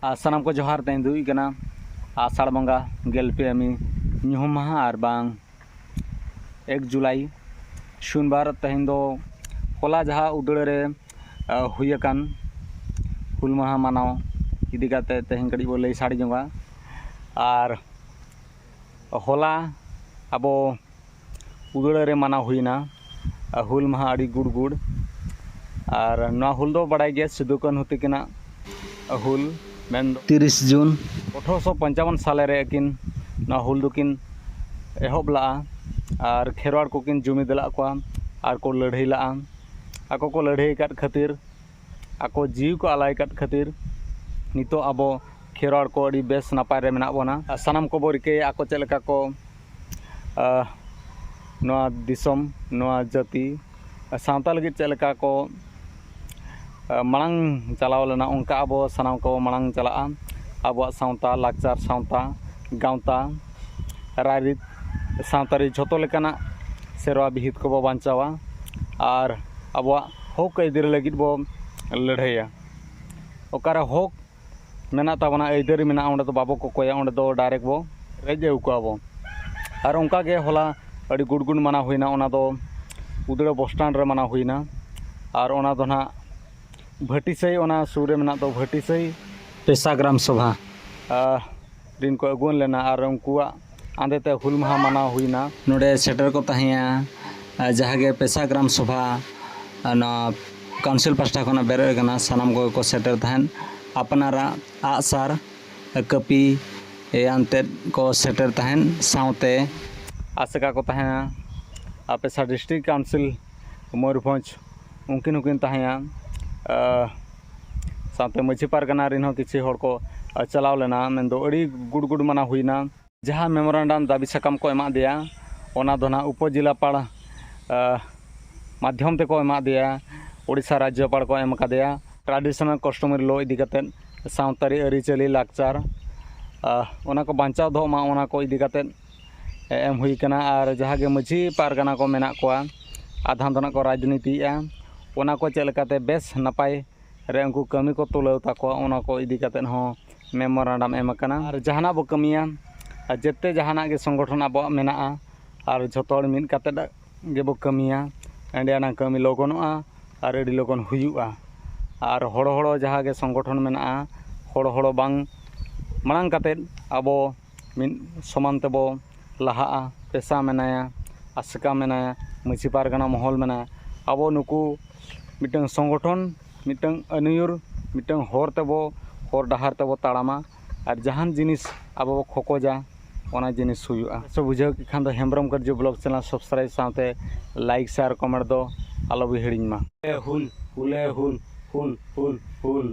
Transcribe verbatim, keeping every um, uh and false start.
ᱟᱨ ᱥᱟᱱᱟᱢ ᱠᱚ ᱡᱚᱦᱟᱨ᱾ ᱛᱮᱦᱮᱧ ᱫᱚ ᱦᱩᱭᱩᱜ ᱠᱟᱱᱟ ᱟᱥᱟᱲ ᱵᱚᱸᱜᱟ ᱜᱮᱞ ᱯᱮ ᱟᱹᱢᱤ ᱧᱩᱦᱩᱢ ᱢᱟᱦᱟ, ᱟᱨ ᱵᱟᱝ ᱮᱠ ᱡᱩᱞᱟᱭ, ᱥᱩᱱᱵᱟᱨ᱾ ᱛᱮᱦᱮᱧ ᱫᱚ ᱦᱚᱞᱟ ᱡᱟᱦᱟᱸ ᱩᱫᱟᱹᱲ ᱨᱮ ᱦᱩᱭ ᱟᱠᱟᱱ ᱦᱩᱞ ᱢᱟᱦᱟ ᱢᱟᱱᱟᱣ ᱤᱫᱤ ᱠᱟᱛᱮ ᱛᱮᱦᱮᱧ ᱠᱟᱹᱴᱤᱡ ᱵᱚ ᱞᱟᱹᱭ ᱥᱟᱰᱮ ᱧᱚᱜᱟ᱾ ᱟᱨ ᱦᱚᱞᱟ ᱟᱵᱚ ᱩᱫᱟᱹᱲᱟ ᱨᱮ ᱢᱟᱱᱟᱣ ᱦᱩᱭᱱᱟ ᱦᱩᱞ ᱢᱟᱦᱟ ᱟᱹᱰᱤ ᱜᱩᱲ ᱜᱩᱲ᱾ ᱟᱨ ᱱᱚᱣᱟ ᱦᱩᱞ ᱫᱚ ᱵᱟᱲᱟᱭ ᱜᱮᱭᱟ, ᱥᱤᱫᱩ ᱠᱟᱹᱱᱦᱩ ᱛᱟᱹᱠᱤᱱᱟᱜ ᱦᱩᱞ᱾ ᱢᱮᱱᱫᱚ ᱛᱤᱨᱤᱥ ᱡᱩᱱ ᱟᱴᱷᱨᱚᱥᱚ ᱯᱚᱧᱪᱟᱵᱚᱱ ᱥᱟᱞᱮ ᱨᱮ ᱟᱹᱠᱤᱱ ᱱᱚᱣᱟ ᱦᱩᱞ ᱫᱚᱠᱤᱱ ᱮᱦᱚᱵ ᱞᱟᱜᱼᱟ᱾ ᱟᱨ ᱠᱷᱮᱨᱣᱟᱲ ᱠᱚᱠᱤᱱ ᱡᱩᱢᱤᱫ ᱞᱟᱜ ᱠᱚᱣᱟ ᱟᱨ ᱠᱚ ᱞᱟᱹᱲᱦᱟᱹᱭ ᱞᱟᱜᱼᱟ᱾ ᱟᱠᱚ ᱠᱚ ᱞᱟᱹᱲᱦᱟᱹᱭ ᱟᱠᱟᱫ ᱠᱷᱟᱹᱛᱤᱨ, ᱟᱠᱚ ᱡᱤᱣᱤ ᱠᱚ ᱟᱞᱟᱭ ᱟᱠᱟᱫ ᱠᱷᱟᱹᱛᱤᱨ ᱱᱤᱛᱚᱜ ᱟᱵᱚ ᱠᱷᱮᱨᱣᱟᱲ ᱠᱚ ᱟᱹᱰᱤ ᱵᱮᱥ ᱱᱟᱯᱟᱭ ᱨᱮ ᱢᱮᱱᱟᱜ ᱵᱚᱱᱟ᱾ ᱟᱨ ᱥᱟᱱᱟᱢ ᱠᱚᱵᱚ ᱨᱤᱠᱟᱹᱭᱟ ᱟᱠᱚ ᱪᱮᱫ ᱞᱮᱠᱟ ᱠᱚ ᱱᱚᱣᱟ ᱫᱤᱥᱚᱢ, ᱱᱚᱣᱟ ᱡᱟᱹᱛᱤ, ᱥᱟᱶᱛᱟ ᱞᱟᱹᱜᱤᱫ ᱪᱮᱫ ᱞᱮᱠᱟ ᱠᱚ ᱢᱟᱲᱟᱝ ᱪᱟᱞᱟᱣ ᱞᱮᱱᱟ, ᱚᱱᱠᱟ ᱟᱵᱚ ᱥᱟᱱᱟᱢ ᱠᱚ ᱢᱟᱲᱟᱝ ᱪᱟᱞᱟᱜᱼᱟ᱾ ᱟᱵᱚᱣᱟᱜ ᱥᱟᱶᱛᱟ, ᱞᱟᱠᱪᱟᱨ, ᱥᱟᱶᱛᱟ, ᱜᱟᱶᱛᱟ, ᱨᱟᱭᱨᱤᱛ, ᱥᱟᱶᱛᱟᱨᱤ ᱡᱷᱚᱛᱚ ᱞᱮᱠᱟᱱᱟᱜ ᱥᱮᱨᱣᱟ ᱵᱤᱦᱤᱛ ᱠᱚᱵᱚ ᱵᱟᱧᱪᱟᱣᱟ᱾ ᱟᱨ ᱟᱵᱚᱣᱟᱜ ᱦᱚᱠ ᱟᱹᱭᱫᱟᱹᱨᱤ ᱞᱟᱹᱜᱤᱫ ᱵᱚ ᱞᱟᱹᱲᱦᱟᱹᱭᱟ᱾ ᱚᱠᱟᱨᱮ ᱦᱚᱠ ᱢᱮᱱᱟᱜ ᱛᱟᱵᱚᱱᱟ, ᱟᱹᱭᱫᱟᱹᱨᱤ ᱢᱮᱱᱟᱜᱼᱟ, ᱚᱸᱰᱮ ᱫᱚ ᱵᱟᱵᱚ ᱠᱚᱠᱚᱭᱟ, ᱚᱸᱰᱮ ᱫᱚ ᱰᱟᱭᱨᱮᱠᱴ ᱵᱚ ᱨᱮᱡ ᱟᱹᱜᱩ ᱠᱚᱣᱟ ᱵᱚ᱾ ᱟᱨ ᱚᱱᱠᱟ ᱜᱮ ᱦᱚᱞᱟ ᱟᱹᱰᱤ ᱜᱩᱰ ᱜᱩᱰ ᱢᱟᱱᱟᱣ ᱦᱩᱭᱱᱟ, ᱚᱱᱟ ᱫᱚ ᱩᱫᱽᱲᱟ ᱵᱚᱥ ᱥᱴᱮᱱᱰ ᱨᱮ ᱢᱟᱱᱟᱣ ᱦᱩᱭᱱᱟ᱾ ᱟᱨ ᱚᱱᱟ ᱫᱚ ᱱᱟᱦᱟᱜ ᱵᱷᱟᱹᱴᱤᱥᱟᱹᱭ, ᱚᱱᱟ ᱥᱩᱨ ᱨᱮ ᱢᱮᱱᱟᱜ ᱫᱚ ᱵᱷᱟᱹᱴᱤᱥᱟᱹᱭ ᱯᱮᱥᱟ ᱜᱨᱟᱢ ᱥᱚᱵᱷᱟ ᱨᱤᱱ ᱠᱚ ᱟᱹᱜᱩᱣᱟᱹᱱ ᱞᱮᱱᱟ ᱟᱨ ᱩᱱᱠᱩᱣᱟᱜ ᱟᱸᱫᱮ ᱛᱮ ᱦᱩᱞ ᱢᱟᱦᱟ ᱢᱟᱱᱟᱣ ᱦᱩᱭᱱᱟ᱾ ᱱᱚᱰᱮ ᱥᱮᱴᱮᱨ ᱠᱚ ᱛᱟᱦᱮᱸᱭᱟ ᱡᱟᱦᱟᱸ ᱜᱮ ᱯᱮᱥᱟ ᱜᱨᱟᱢ ᱥᱚᱵᱷᱟ ᱱᱚᱣᱟ ᱠᱟᱣᱩᱱᱥᱤᱞ ᱯᱟᱥᱴᱟ ᱠᱷᱚᱱᱟᱜ ᱵᱮᱨᱮᱫ ᱟᱠᱟᱱᱟ, ᱥᱟᱱᱟᱢ ᱠᱚᱜᱮ ᱠᱚ ᱥᱮᱴᱮᱨ ᱛᱟᱦᱮᱸᱫ ᱟᱯᱱᱟᱨᱟᱜ ᱟᱜᱼᱥᱟᱨ, ᱠᱟᱹᱯᱤ ᱮᱭᱟᱱ ᱛᱮᱫ ᱠᱚ ᱥᱮᱴᱮᱨ ᱛᱟᱦᱮᱸᱫ᱾ ᱥᱟᱶᱛᱮ ᱟᱥᱮᱠᱟ ᱠᱚ ᱛᱟᱦᱮᱱᱟ, ᱟᱯᱮᱥᱟ ᱰᱤᱥᱴᱨᱤᱠᱴ ᱠᱟᱣᱩᱱᱥᱤᱞ ᱢᱚᱭᱩᱨᱵᱷᱚᱸᱡᱽ, ᱩᱱᱠᱤᱱ ᱦᱚᱸᱠᱤᱱ ᱛᱟᱦᱮᱸᱭᱟ᱾ ᱥᱟᱶᱛᱮ ᱢᱟᱹᱡᱷᱤ ᱯᱟᱨᱜᱟᱱᱟ ᱨᱮᱱ ᱦᱚᱸ ᱠᱤᱪᱷᱩ ᱦᱚᱲ ᱠᱚ ᱪᱟᱞᱟᱣ ᱞᱮᱱᱟ, ᱢᱮᱱᱫᱚ ᱟᱹᱰᱤ ᱜᱩᱰ ᱜᱩᱰ ᱢᱟᱱᱟᱣ ᱦᱩᱭᱱᱟ᱾ ᱡᱟᱦᱟᱸ ᱢᱮᱢᱳᱨᱟᱱᱰᱟᱢ ᱫᱟᱹᱵᱤ ᱥᱟᱠᱟᱢ ᱠᱚ ᱮᱢᱟᱫ ᱫᱮᱭᱟ, ᱚᱱᱟ ᱫᱚ ᱱᱟᱦᱟᱜ ᱩᱯᱚᱡᱮᱞᱟᱯᱟᱲ ᱢᱟᱫᱽᱫᱷᱚᱢ ᱛᱮᱠᱚ ᱮᱢᱟᱫ ᱫᱮᱭᱟ, ᱳᱰᱤᱥᱟ ᱨᱟᱡᱽᱡᱚᱯᱟᱲ ᱠᱚ ᱮᱢ ᱟᱠᱟᱫᱮᱭᱟ᱾ ᱴᱨᱟᱰᱤᱥᱚᱱᱟᱞ ᱠᱟᱥᱴᱚᱢᱟᱨᱤ ᱞᱚ ᱤᱫᱤ ᱠᱟᱛᱮᱫ, ᱥᱟᱶᱛᱟᱨᱤ ᱟᱹᱨᱤᱪᱟᱹᱞᱤ ᱞᱟᱠᱪᱟᱨ, ᱚᱱᱟ ᱠᱚ ᱵᱟᱧᱪᱟᱣ ᱫᱚᱦᱚᱜ ᱢᱟ, ᱚᱱᱟ ᱠᱚ ᱤᱫᱤ ᱠᱟᱛᱮᱫ ᱮᱢ ᱦᱩᱭ ᱠᱟᱱᱟ᱾ ᱟᱨ ᱡᱟᱦᱟᱸ ᱜᱮ ᱢᱟᱹᱡᱷᱤ ᱯᱟᱨᱜᱟᱱᱟ ᱠᱚ ᱢᱮᱱᱟᱜ ᱠᱚᱣᱟ, ᱟᱫᱷᱟᱱ ᱫᱚ ᱱᱟᱜ ᱠᱚ ᱨᱟᱡᱽᱱᱤᱛᱤᱭᱮᱫᱼᱟ, ᱚᱱᱟ ᱠᱚ ᱪᱮᱫ ᱞᱮᱠᱟᱛᱮ ᱵᱮᱥ ᱱᱟᱯᱟᱭ ᱨᱮ ᱩᱱᱠᱩ ᱠᱟᱹᱢᱤ ᱠᱚ ᱛᱩᱞᱟᱹᱣ ᱛᱟᱠᱚᱣᱟ, ᱚᱱᱟ ᱠᱚ ᱤᱫᱤ ᱠᱟᱛᱮᱫ ᱦᱚᱸ ᱢᱮᱢᱳᱨᱟᱱᱰᱟᱢ ᱮᱢ ᱟᱠᱟᱱᱟ᱾ ᱟᱨ ᱡᱟᱦᱟᱱᱟᱜ ᱵᱚ ᱠᱟᱹᱢᱤᱭᱟ, ᱟᱨ ᱡᱮᱛᱮ ᱡᱟᱦᱟᱱᱟᱜ ᱜᱮ ᱥᱚᱝᱜᱚᱴᱷᱚᱱ ᱟᱵᱚᱣᱟᱜ ᱢᱮᱱᱟᱜᱼᱟ, ᱟᱨ ᱡᱷᱚᱛᱚ ᱦᱚᱲ ᱢᱤᱫ ᱠᱟᱛᱮᱫ ᱜᱮᱵᱚ ᱠᱟᱹᱢᱤᱭᱟ, ᱮᱸᱰᱮ ᱟᱱᱟᱝ ᱠᱟᱹᱢᱤ ᱞᱚᱜᱚᱱᱚᱜᱼᱟ ᱟᱨ ᱟᱹᱰᱤ ᱞᱚᱜᱚᱱ ᱦᱩᱭᱩᱜᱼᱟ᱾ ᱟᱨ ᱦᱚᱲᱚ ᱦᱚᱲᱚ ᱡᱟᱦᱟᱸ ᱜᱮ ᱥᱚᱝᱜᱚᱴᱷᱚᱱ ᱢᱮᱱᱟᱜᱼᱟ, ᱦᱚᱲᱚ ᱦᱚᱲᱚ ᱵᱟᱝ ᱢᱟᱲᱟᱝ ᱠᱟᱛᱮᱫ ᱟᱵᱚ ᱢᱤᱫ ᱥᱚᱢᱟᱱ ᱛᱮᱵᱚ ᱞᱟᱦᱟᱜᱼᱟ᱾ ᱯᱮᱥᱟ ᱢᱮᱱᱟᱭᱟ, ᱟᱥᱮᱠᱟ ᱢᱮᱱᱟᱭᱟ, ᱢᱟᱹᱡᱷᱤ ᱯᱟᱨᱜᱟᱱᱟ ᱢᱚᱦᱚᱞ ᱢᱮᱱᱟᱭᱟ, ᱟᱵᱚ ᱱᱩᱠᱩ ᱢᱤᱫᱴᱟᱝ ᱥᱚᱝᱜᱚᱴᱷᱚᱱ, ᱢᱤᱫᱴᱟᱝ ᱟᱹᱱᱟᱹᱭᱩᱨ, ᱢᱤᱫᱴᱟᱝ ᱦᱚᱨ ᱛᱮᱵᱚ, ᱦᱚᱨ ᱰᱟᱦᱟᱨ ᱛᱮᱵᱚ ᱛᱟᱲᱟᱢᱟ᱾ ᱟᱨ ᱡᱟᱦᱟᱱ ᱡᱤᱱᱤᱥ ᱟᱵᱚ ᱵᱚ ᱠᱷᱚᱠᱚᱡᱟ, ᱚᱱᱟ ᱡᱤᱱᱤᱥ ᱦᱩᱭᱩᱜᱼᱟ᱾ ᱥᱮ ᱵᱩᱡᱷᱟᱹᱣ ᱠᱮᱫ ᱠᱷᱟᱱ ᱫᱚ ᱦᱮᱢᱵᱨᱚᱢ ᱠᱟᱹᱨᱡᱩ vlog channel subscribe ᱥᱟᱶᱛᱮ like, share, comment ᱫᱚ ᱟᱞᱚ ᱵᱚ ᱦᱤᱲᱤᱧ ᱢᱟ᱾ ᱦᱩᱞ, ᱦᱩᱞᱮ ᱦᱩᱞ, ᱦᱩᱞ, ᱦᱩᱞ, ᱦᱩᱞ᱾